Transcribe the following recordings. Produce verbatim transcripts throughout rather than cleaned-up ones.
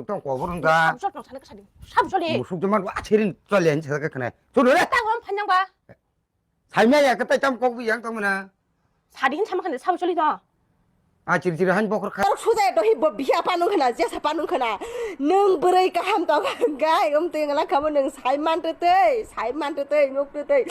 Tong kobor wng kha. Sabjol tong sana kasa di. Sabjol e. Musuk jaman wa chirin chole ani sa kha khna. Chul re. Tang rom phanjang ba. Saimaya khe tai tam kok bi yang tongmana. Sadi hin sama khande sabo choli do. A chiri chiri han bokhor kha. Torok suja do hi bo biha panu khana, jesa panu khana. Nwng bwrwi kaham tong gai um twi ngala khamo nwng sai man twi twi, sai man twi twi, nuk twi twi.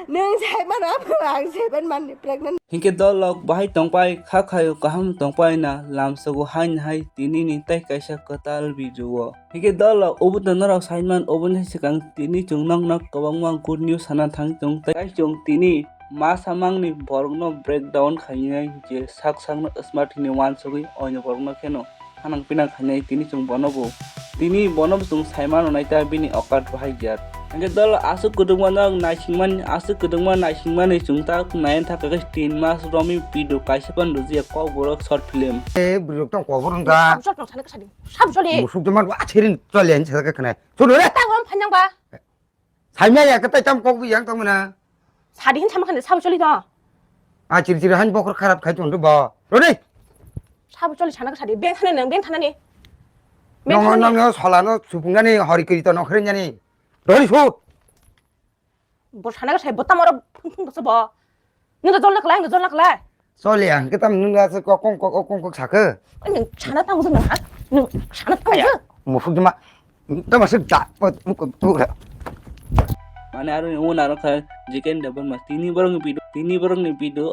Nwng sai man ap ang seven man ni pregnant. Hinkhe dolok bahai tongpai kha khayo kaham tongpai na lamsogo hain hai tini ni tai kaisa kwtal video o. Hinkhe dolok obo to norok saiman oboni swkang tini chwng nokno kwbangma good news sana thang chwng tei chwng tini ma samangni borokno breakdown khainai je sak sakno smart hinwi uansugwi oino borokno kheno hanang pinang khainai tini chwng bono bo tini bono bo chwng saimano naita bini okat bahai jar. Hinkhe dolok aswk kwdwkma nok naisingmani aswk kwdwkma naisingmani chwng tak nai thaka khe tin mas romwi video kaisa phano rwjak kokborok short film. E bwrwirok tong kobor wng kha. Sab jol tong sana kasa di. Sab jol e. Musuk jaman wa chirin chole ani sa kha khna. Chul re. Tang rom phanjang ba. Saimaya khe tai tam kok bi yang tongmana. Sadi hin sama khande sabo choli do. A chiri chiri han bokhor kharap khai tong do ba. Rode. Sabo choli sana kasa di. Beng thana nang, beng thana ni. Beng Nong thana nong ni. Nong solano supungnani hori kiri to nokhre nyani. Rode su. Bo sana kasa bo tamaro phung phung basa bo. Nwng da jol na khlai, nwng da jol na khlai. Chole ang khe tam nwng da se kok kong kok kong kok sakhe. Nwng sana tang jeng ha? Nwng sana tang Aya, jeng? Musuk jema. Tama se da. Mane aro ni un aro kha Jiken Debbarma. Tini borok ni video, tini borok ni video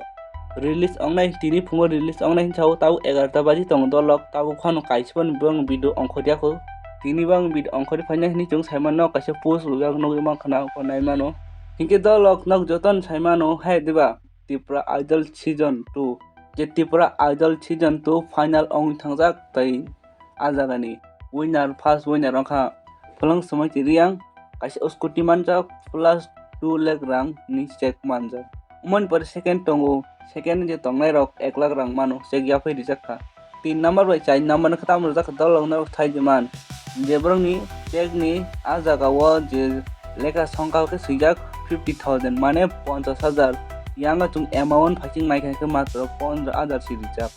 release ongnai, tini phungo release ongnai hinsa o tabo egarota baji tongo dolok. Tabo phano kaisa phano borok ni video ongkhorya kho. Tini borok ni video ongkhorwi phaina hinwi chwng saimano kaisa post rwjak nugwi mankha na, nai mano. Hinkhe dolok nok jotono saimano hai diba? Tripura Idol Season two. Je Tripura Idol Season two final wngwi thangjak tei a jagani winner, first winner wngkha Phulang Swmaiti Reang, kaisa scooty manjak plus two lakh rang ni cheque manjak. Umoni pore second tongo, second je tongnai rok ek lakh rang mano, cheque yaphai rijak kha. Tin number bai char number ni kwtal rwjak kha dolok norok thai di man. Je borokni cheque ni a jaga o je lekha songkha khe swijak fifty thousand, mane ponchash hajar. Yang o chwng amount phaising nai kha khe matro pondro hajar si rijak.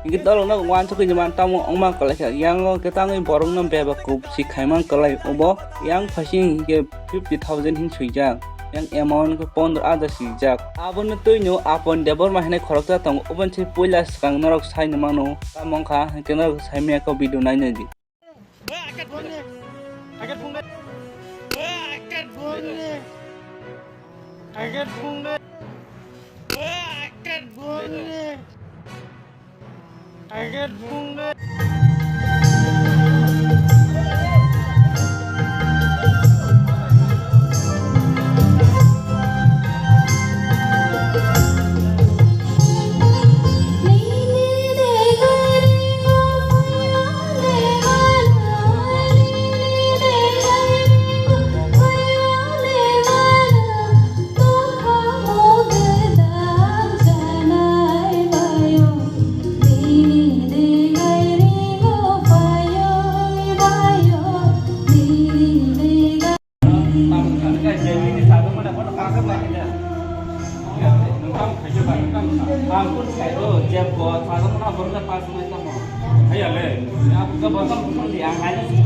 Hinkhe dolok no uansukgwi man tamo wngma kwlai kha. Yang o khe tangwi borok no bebak kup si khaiman kwlai obo. Yang phaising hinkhe fifty thousand hin swijak. Yang amount khe pondro hajar swijak. Abono twino Apon Debbarma hinwi khoroksa tongo. Oboni se puila swkang norok saino mano. Tamo wngkha hinkhe norok saimanya khe video nainai di.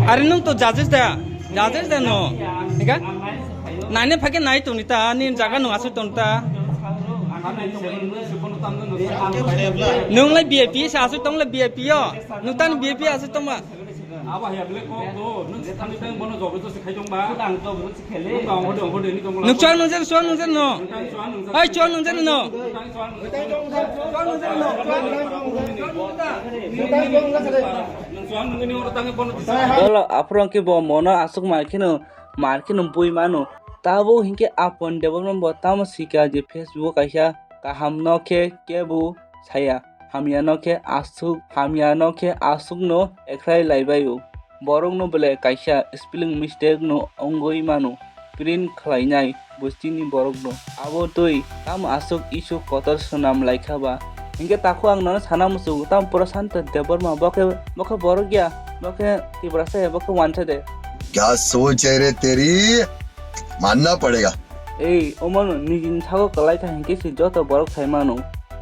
Are nwng to judges da, judges da no, hingka? Nine phake nai tongni ta, ani jaga nwng aswk tong ta. Nwng lai V I P sa aswk tong lai V I P yo, nwng tani V I P aswk tong ma. Abo haya bele kok do, nwng thani tang bono jobor josti khai tong ba. Nwng tong hode hode ni tong. Nwng chuang nwng jen, chuang nwng jen no. Nwng tang chuang nwng jen. Hai chuang nwng jen no. Nwng tang chuang nwng jen. Chuang nwng jen no. Chuang nwng jen no. Nwng chuang nwng jen ni oro tang bono. Dolo aphuru khe bo mono aswk ma kheno mar kheno bui mano. Tabo hinkhe Apon Debbarma bo tamo sika je Facebook kaisa kaham no khe kebo saya. Hamya no khe aswk, hamya no khe aswk no ekhrai lai bai o. Borok no belai kaisa spelling mistake no wngwi mano, print khlai nai bwswk ni borok no. Abo twi tamo aswk isuk kotor swnam lai kha ba? Hinkhe takhuk ang nono sana muchungo, tamo Prashant Debbarma bo khe, bo khe borok ya, bo khe Tiprasa ya, bo khe wansa de. क्या सोच है रे तेरी, मानना पड़ेगा। Ei, omono nijini sago kwlai kha hinkhe se joto borok sai mano.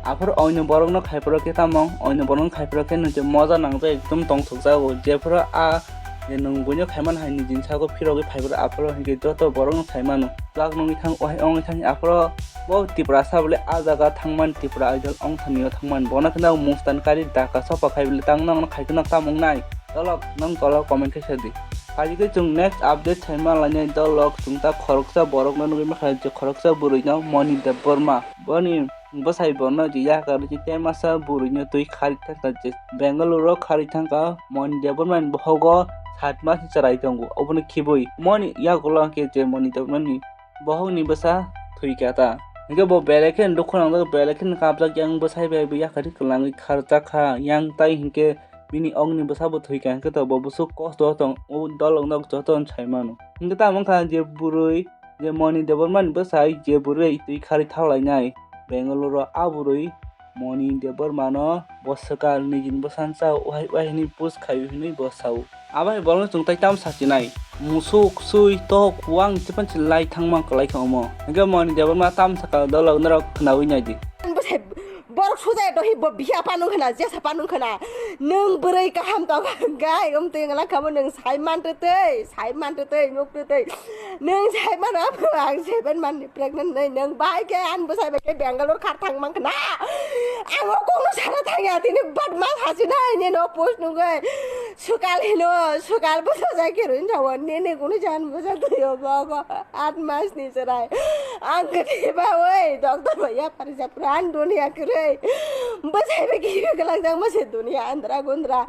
Aphuru oino borokno khaiphuru khe tamo, oino borokno khaiphuru khe nung se moja nangjak ekdom tongthokjago. Jephuru a je nwng buino khaimani hai nijini sago phirogwi phaibrw aphuru hinkhe joto borokno saimano. Twlak nungwi thang, ohai ongwi thang aphuru bo Tiprasa bole ah jaga thangmani, Tipra Idol ong thani o thangmani. Bono kheno mustan kari daka sopa khai bole tang nokno khai kheno tamo wngnai? Dolok nwng tolo comment khe sadi. Phai khe chwng next update saima lainai dolok, chwng ta khoroksa borokno nugwi mankha je khoroksa bwrwino Moni Debbarma. Boni bwsai bono je yakarwi je temasa bwrwino twi khari thangkha je Bengaluru o khari thangkha. Moni Debbarma ni bohogo sat mas ni chwrai tongo, obono khibwi Moni yagulo hwnkhe je Moni Debbarma ni bohokni bwsa thwikha ta. Hwnkhe bo belai kheno dukhu nangjak, belai kheno kapjak yang bwsai bai bo yakarwi kwlangwi kharjakha yang tai hwnkhe bini okni bwsabo thwikha hwnkhe to bo bwswk kosto tong, o dolok nok jotono sai mano. Hwnkhe tamo wngkha je bwrwi, je Moni Debbarmani bwsai je bwrwi twi khari thalainai Bengaluru o, a bwrwi Moni Debbarmano bo swkang nijini bwsano chao, wahai wahai hinwi push khaio hinwi bo sao. Abo hai bolongno chwng tai tamo sachinai? Musuk, sui, tok, uang, tei panchi lai thangma kwlai kha omo. Hwnkhe Moni Debbarma tamo sakha dolok norok khwnaui naidi. Bwsai borok suja dohi bo biya panu khwna, jesa panu khwna. Nwng bwrwi kaham tongo, gai um twi ngala khamo nwng sai mantwi twi, sai mantwi twi, nuk twi twi. Nwng sai mano, ang seven month ni pregnant nai, nwng bai khe ani bwsai bai khe Bangalore khar thang mang khna. Ang o kokno sana thangya, tini badma sasinai, nini o post nugwi. Swkal hino, swkal bwsa jai khe rwin thawo, nini kunu jan bwsa thwiyo bogo, aat mas ni chwrai. Ang kwtwi ba oi, doctor bai ya phari ja pran dunia kwrwi. Bwsai bai khe kwlak jang ma se dunia andra gundra.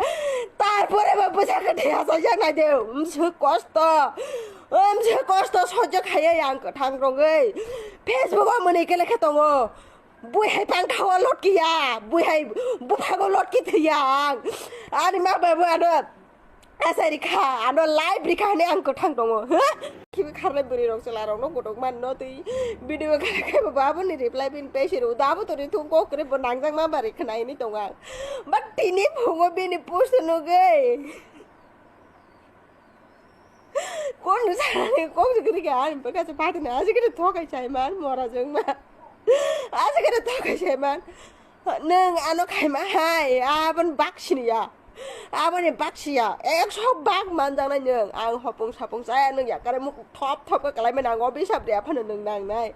Tarpore ba bwsa kwtwi asai jak nai de, um, swk kosto. Om je kosto sojjo khaiya yang kwthang rogwi. Facebook o mwnwi kele khe tongo. Bui hai pangkha o lotkiya, bui hai buphago lotki thwiya ang. Ani ma babu ano asai rikha, ano live rikha hwnwi ang kwthang tongo. Huh? Khibi kharnai bwrwi rok chwla rokno kotok man no twi video kha khe bo aboni reply bin pese ro. Da bo tori thung kok kre bo nangjak ma bari khna hwnwi tongo ang. But tini phungo bini post nugwi. Kok nung sanani kok se kwrwi kha ani bwkha se phatina aswkhe thokai sai man mora jwng ma aswkhe thokai sai man nwng ano khaima hai aboni bak siniya aboni bak siya ekso bak manjaknai nwng ang hopung sapung chaya nwng yakare muk thop thop khe kwlai mani ang o bisap de aphano nwng nangnai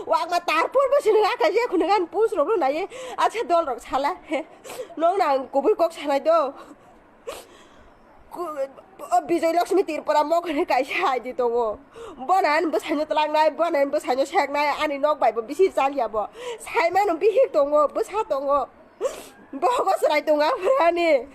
wakma tarpor bo se nwng akai je khunung ani post rok no naiye acha dol rok sala he nwng nang kubui kok sanai do. Ku-, o Bijoy Lakshmi Tripura mok hwnwi kaisa I D tongo. Bono ani bwsaino twlangnai, bono ani bwsaino seknai, ani nok bai bo bisi chaliya bo. Saimano bihik tongo, bwsa tongo. Bohogo chwrai tongo aphuru ani.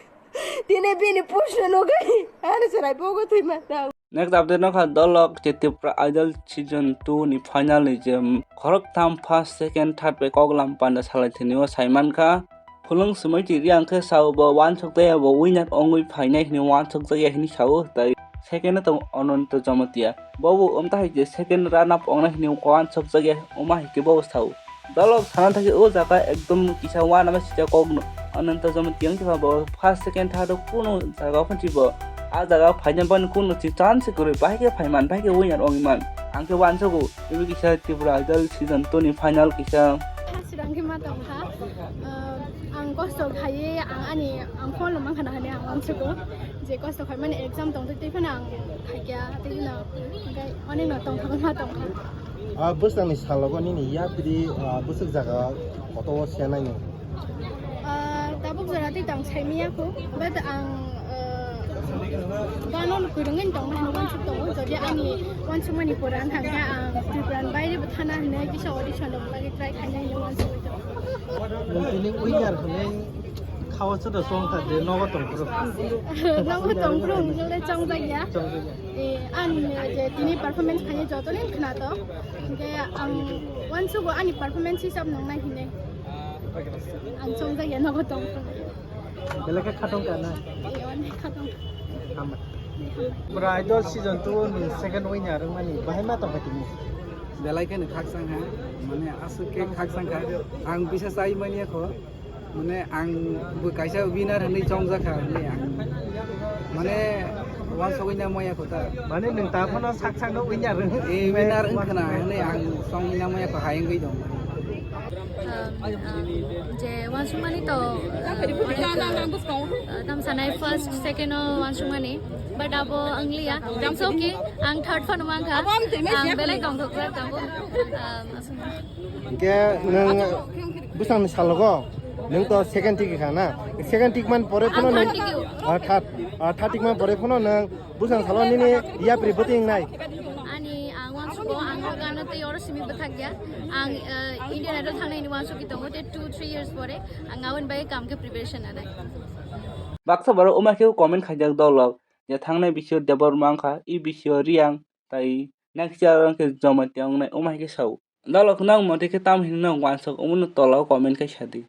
Tini bini post no nugwi ani chwrai bohogo thwima nang. Next update no kha dolok je Tripura Idol season two ni final ni je khoroktham first, second, third bai koklam panda salai thini o saimankha. Phulung swmai twi riyang khe sao bo uansuk tei abo winner wngwi phainai hwnwi uansuk jakya hwnwi sao, tei second o tongo Ananto Jamatia. Bobo wng tahai je second run up wngnai hwnwi uansuk jakya wngma hai khe bobo sao. Dolok sana thangkhe o jaga ekdom kisa uanama sijak kokno. Ananto Jamatia wngkhe bo first, second, third o kunu jaga o phansi bo. A jaga o phaina bani kunu si chance se kwrwi, bahai khe phaiman, bahai khe winner wngwi man. Ang khe uansugo, tei kisa Tripura Idol season two ni final kisa. Sirang khe ma tong kha. Ang kosto khaiwi ang ani ang phone rwmang khana hwnwi ang uansugo. Je kosto khaimani exam tongtwi tei phano ang khaikya tei phano hwnkhe onekno tongthokma tongkha. Ah, bwsakni salogo nini yapri, ah, bwswk jaga kotor o se naino? Ah, tabuk jora tei tong saimanya kho, but ang, ah, gano kwrwngwi tongma hwnwi uansuk tongo, jodi ani uansukmani pura wngkha hwnkhe ang Tripura ni baire bo thana hwnwi kisa audition rok bagwi try khainai hwnwi uansugwi tongo. Nwng tini winner hwnwi khao chuda chongkha je nogo tongphuru. Nogo tongphuru hwnwi le chongjakya. Chongjakya. Eh, ani je tini performance khainai joto ni khna to. Hwnkhe ang uansugo ani performance hisab nungnai hinwi. Ang chongjakya nogo tongphuru. Belai khe khatong ka na? Eh, onek khatong. Hambai. Tripura Idol season two ni second winner wngmani bahai ma tongkha tini? Belai kheno khakchang ha, mane aswk khe khakchang kha. Ang bisa chai manya kho, mane ang bo kaisa winner hwnwi chongjak kha hwnwi ang mane uansugwi na manya kho ta. Mane nwng ta phano sak sakno winner wng-, eh, winner wng khna hwnwi ang chongwi na manya kho, hai wngwi tong. Um, uh, je wansukmani to, uh, onek, uh, tam sanai first, second o wansukmani, but abo angliya. It's okay, ang third phano mankha, ang belai tongthokjak tongo. Um, aswk. Hingke nwng bwsangni salogo nwng to second tik kha na? Second tik man pore phano Ang nwng third tik o. Ah, third, ah, third tik man pore phano nwng bwsang salo nini yapri bwtwi wngnai. Ani ang wansukgo, ang o gano tei oro simi bwthakya. Ang, eh, Indian Idol thangnaini wansukgwi tongo, tei two three years pore ang aboni bagwi kam khe preparation nanai. Baksa borok wngma khe comment khaijak dolok, je thangnai bisio Debbarma wngkha, i bisio Riyang, tai nakisa wngkhe Jamatia wngnai, wngma khe sao. Dolok nang motwi khe tam hinwi nang wansuk, omono tola o comment khe sadi.